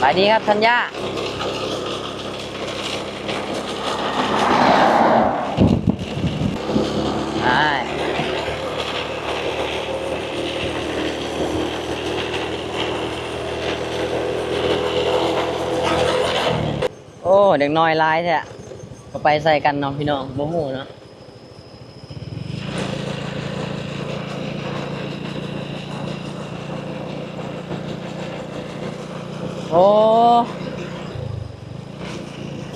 ສະບາຍດີຄັບທັນຍາ. ໂອ້ ເດັກນ້ອຍຫຼາຍແທ້ ເຂົາໄປໃສກັນເນາະພີ່ນ້ອງ ບໍ່ຮູ້ເນາະ. ໂອ້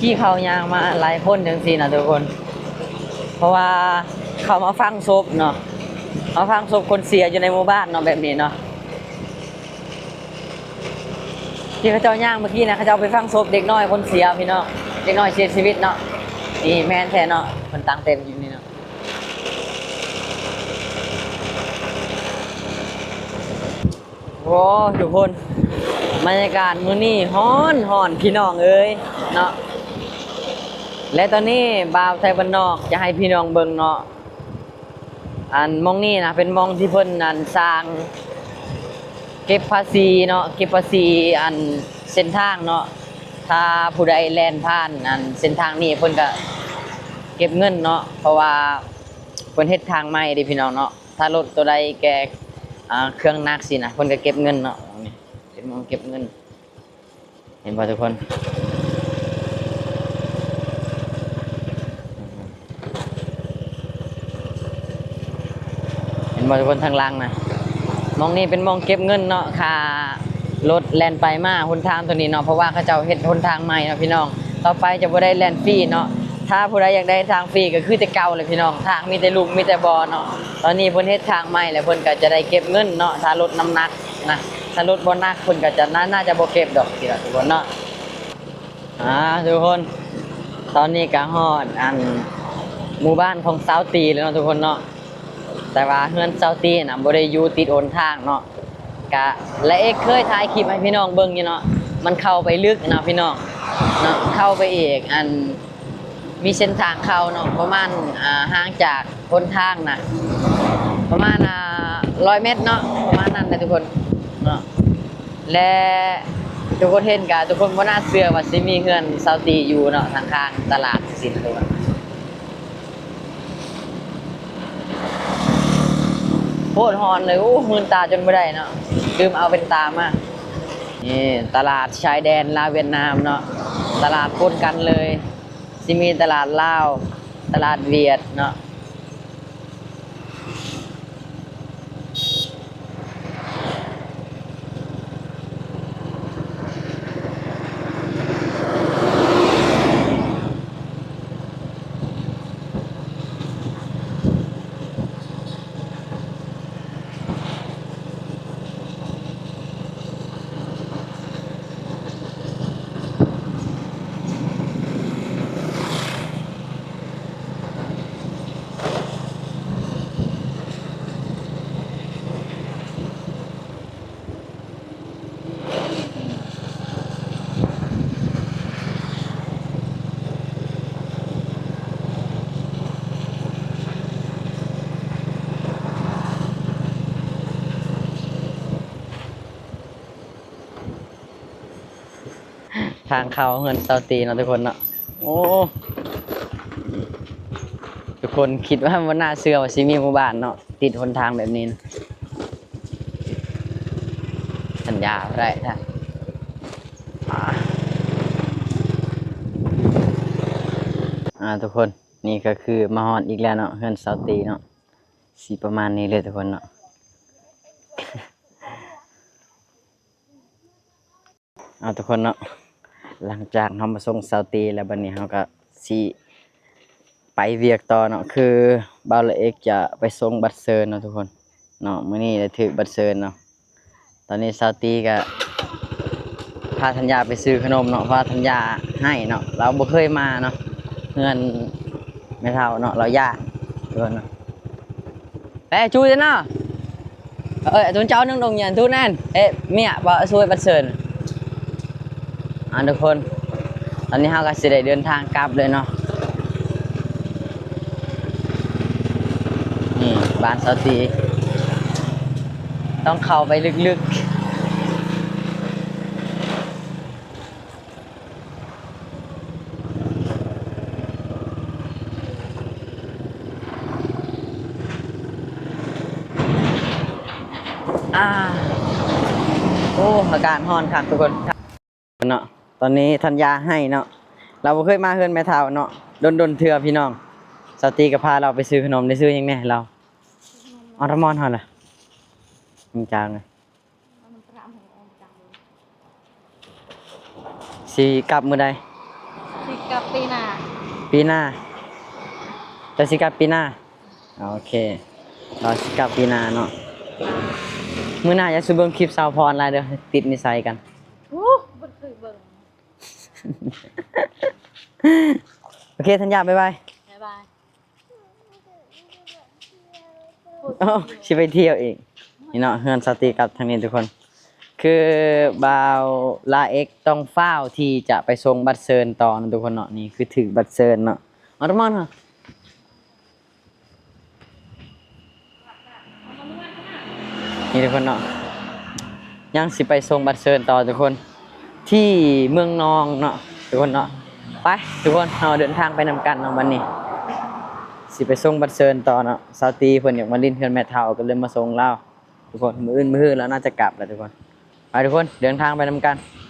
ທີ່ເຂົາຍ່າງມາຫຼາຍຄົນຈັ່ງຊີ້ນະທຸກຄົນ ເພາະວ່າເຂົາມາຝັງສົບເນາະ ມາຝັງສົບຄົນເສຍຢູ່ໃນໝູ່ບ້ານເນາະ ແບບນີ້ເນາະ. ທີ່ເຂົາເຈົ້າຍ່າງເມື່ອກີ້ນະ ເຂົາເຈົ້າໄປຝັງສົບເດັກນ້ອຍຄົນເສຍພີ່ນ້ອງ ເດັກນ້ອຍເສຍຊີວິດເນາະ. ນີ້ແມ່ນແທ້ເນາະ ເພິ່ນຕັ້ງເຕັນຢູ່ນີ້ເນາະ. ໂອ້ ທຸກຄົນ ບັນຍາກາດມື້ນີ້ຮ້ອນໆ ພີ່ນ້ອງເອີຍເນາະ. ແລະຕອນນີ້ບ່າວໄທບ້ານນອກຈະໃຫ້ພີ່ນ້ອງເບິ່ງເນາະ ອັນໝ່ອງນີ້ນະ ເປັນໝ່ອງທີ່ເພິ່ນ ອັນ ສ້າງເກັບພາສີເນາະ ເກັບພາສີ ອັນ ເສັ້ນທາງເນາະ. ຖ້າຜູ້ໃດແລ່ນຜ່ານ ອັນ ເສັ້ນທາງນີ້ ເພິ່ນກະເກັບເງິນເນາະ ເພາະວ່າເພິ່ນເຮັດທາງໃໝ່ເດ້ພີ່ນ້ອງເນາະ. ຖ້າລົດໂຕໃດແກ່ ອ່າ ເຄື່ອງໜັກຊີ້ນະ ເພິ່ນກະເກັບເງິນເນາະ. ນີ້ເປັນໝ່ອງເກັບເງິນ ເຫັນບໍ່ທຸກຄົນ ເຫັນບໍ່ທຸກຄົນ ທາງຫຼັງນະ. ໝ່ອງນີ້ເປັນໝ່ອງເກັບເງິນເນາະ ຄ່າລົດແລ່ນໄປມາຫົນທາງໂຕນີ້ເນາະ ເພາະວ່າເຂົາເຈົ້າເຮັດຫົນທາງໃໝ່ເນາະພີ່ນ້ອງ. ຕໍ່ໄປຈະບໍ່ໄດ້ແລ່ນຟຣີເນາະ. ຖ້າຜູ້ໃດຢາກໄດ້ທາງຟຣີກະຄືແຕ່ເກົ່າແຫຼະພີ່ນ້ອງ ທາງມີແຕ່ຫຼຸມມີແຕ່ບໍ່ເນາະ. ຕອນນີ້ເພິ່ນເຮັດທາງໃໝ່ແລ້ວ ເພິ່ນກະຈະໄດ້ເກັບເງິນເນາະ ຖ້າລົດນ້ຳໜັກ ນະ. ຖ້າລົດບໍ່ໜັກເພິ່ນກະຈະ ໜ້າ ໜ້າຈະບໍ່ເກັບດອກ ທຸກຄົນເນາະ. ອ່າ ທຸກຄົນ ຕອນນີ້ກະຮອດ ອັນ ໝູ່ບ້ານຂອງຊາວຕີແລ້ວເນາະທຸກຄົນເນາະ. ແຕ່ວ່າເຮືອນຊາວຕີນະບໍ່ໄດ້ຢູ່ຕິດຫົນທາງເນາະ. ກະ ລະເອກເຄີຍຖ່າຍຄລິບໃຫ້ພີ່ນ້ອງເບິ່ງຢູ່ເນາະ ມັນເຂົ້າໄປເລິກເນາະພີ່ນ້ອງເນາະ ເຂົ້າໄປອີກ ອັນ ມີເສັ້ນທາງເຂົ້າເນາະ ປະມານ ອ່າ ຫ່າງຈາກຫົນທາງນະ ປະມານ ອ່າ ຮ້ອຍແມັດເນາະ ປະມານນັ້ນແຫຼະທຸກຄົນເນາະ. ແລະທຸກຄົນເຫັນກະ ທຸກຄົນບໍ່ໜ້າເຊື່ອວ່າຊິມີເຮືອນຊາວຕີຢູ່ເນາະ ທາງຂ້າງຕະຫຼາດຊີ້ນະທຸກຄົນ. ໂຄດຮ້ອນເລີຍ ໂອ້ ມືນຕາຈົນບໍ່ໄດ້ເນາະ ລືມເອົາແວ່ນຕາມາ. ນີ້ຕະຫຼາດຊາຍແດນລາວຫວຽດນາມເນາະ ຕະຫຼາດປົນກັນເລີຍ ຊິມີຕະຫຼາດລາວ ຕະຫຼາດຫວຽດເນາະ. ທາງເຂົ້າເຮືອນຊາວຕີເນາະທຸກຄົນເນາະ. ໂອ້ ທຸກຄົນຄິດວ່າບໍ່ໜ້າເຊື່ອວ່າຊິມີໝູ່ບ້ານເນາະ ຕິດຫົນທາງແບບນີ້ນະ ສັນຍາບໍ່ໄດ້ນະ. ອ່າ ອ່າ ທຸກຄົນ ນີ້ກະຄືມາຮອດອີກແລ້ວເນາະ ເຮືອນຊາວຕີເນາະ ຊິປະມານນີ້ເລີຍທຸກຄົນເນາະ. ເອົາທຸກຄົນເນາະ ຫຼັງຈາກເຮົາມາສົ່ງຊາວຕີແລ້ວ ບັດນີ້ເຮົາກະຊິໄປວຽກຕໍ່ເນາະ ຄືບ່າວລະເອກຈະໄປສົ່ງບັດເຊີນເນາະທຸກຄົນເນາະ. ມື້ນີ້ໄດ້ຖືກບັດເຊີນເນາະ. ຕອນນີ້ຊາວຕີກະພາທັນຍາໄປຊື້ຂະໜົມເນາະ ເພາະວ່າທັນຍາໃຫ້ເນາະ ລາວບໍ່ເຄີຍມາເນາະ ເຮືອນແມ່ເຖົ້າເນາະ ລາວຢ້ານທຸກຄົນເນາະ. ແປຈູເນາະ ເອີຍ ໂຕເຈົ້າໜຶ່ງດົງຍານທູແນ່ນ ເອະ ເມຍບໍ່ຊ່ວຍບັດເຊີນ. ອ່າ ທຸກຄົນ ຕອນນີ້ເຮົາກະຊິໄດ້ເດີນທາງກັບເລີຍເນາະ. ນີ້ບ້ານຊາວຕີ ຕ້ອງເຂົ້າໄປເລິກໆ. ອ່າ ໂອ້ ອາກາດຮ້ອນຄັກທຸກຄົນເນາະ. ຕອນນີ້ທັນຍາໄຫ້ເນາະ ລາວບໍ່ເຄີຍມາເຮືອນແມ່ເຖົ້າເນາະ ດົນໆເທື່ອພີ່ນ້ອງ. ສາວຕີກໍພາລາວໄປຊື້ຂະໜົມ ໄດ້ຊື້ຫຍັງແດ່ລາວ? ອອລມອນເຮົາລະ ມັນຈາງ ຊິກັບມື້ໃດ? ຊິກັບປີໜ້າ. ປີໜ້າ? ເຈົ້າຊິກັບປີໜ້າ? ໂອເຄ ລາວຊິກັບປີໜ້າເນາະ. ມື້ໜ້າຢ່າສູ່ເບິ່ງຄລິບສາວພອນຫຼາຍເດີ ຕິດນິໄສກັນ. ໂອ້ ບໍ່ເຄີຍເບິ່ງ. ໂອເຄ ທັນຍາ ບາຍບາຍ. ບາຍບາຍ. ເອົ້າ ຊິໄປທ່ຽວອີກ ນີ້ເນາະ. ເຮືອນສາວຕີກັບທາງນີ້ທຸກຄົນ ຄືບ່າວລາເອັກຕ້ອງຟ້າວທີ່ຈະໄປສົ່ງບັດເຊີນຕໍ່ເນາະທຸກຄົນເນາະ. ນີ້ຄືຖືກບັດເຊີນເນາະ ອອລມອນເຮົາ. ນີ້ທຸກຄົນເນາະ ຍັງຊິໄປສົ່ງບັດເຊີນຕໍ່ທຸກຄົນ ທີ່ເມືອງນອງເນາະທຸກຄົນເນາະ. ໄປທຸກຄົນ ເຮົາເດີນທາງໄປນຳກັນເນາະ. ບັດນີ້ຊິໄປສົ່ງບັດເຊີນຕໍ່ເນາະ. ສາວຕີເພິ່ນຢາກມາຫຼິ້ນເຮືອນແມ່ເຖົ້າ ກໍເລີຍມາສົ່ງລາວທຸກຄົນ. ມື້ອື່ນມື້ຮືລາວໜ້າຈະກັບແລ້ວທຸກຄົນ. ໄປທຸກຄົນ ເດີນທາງໄປນຳກັນ.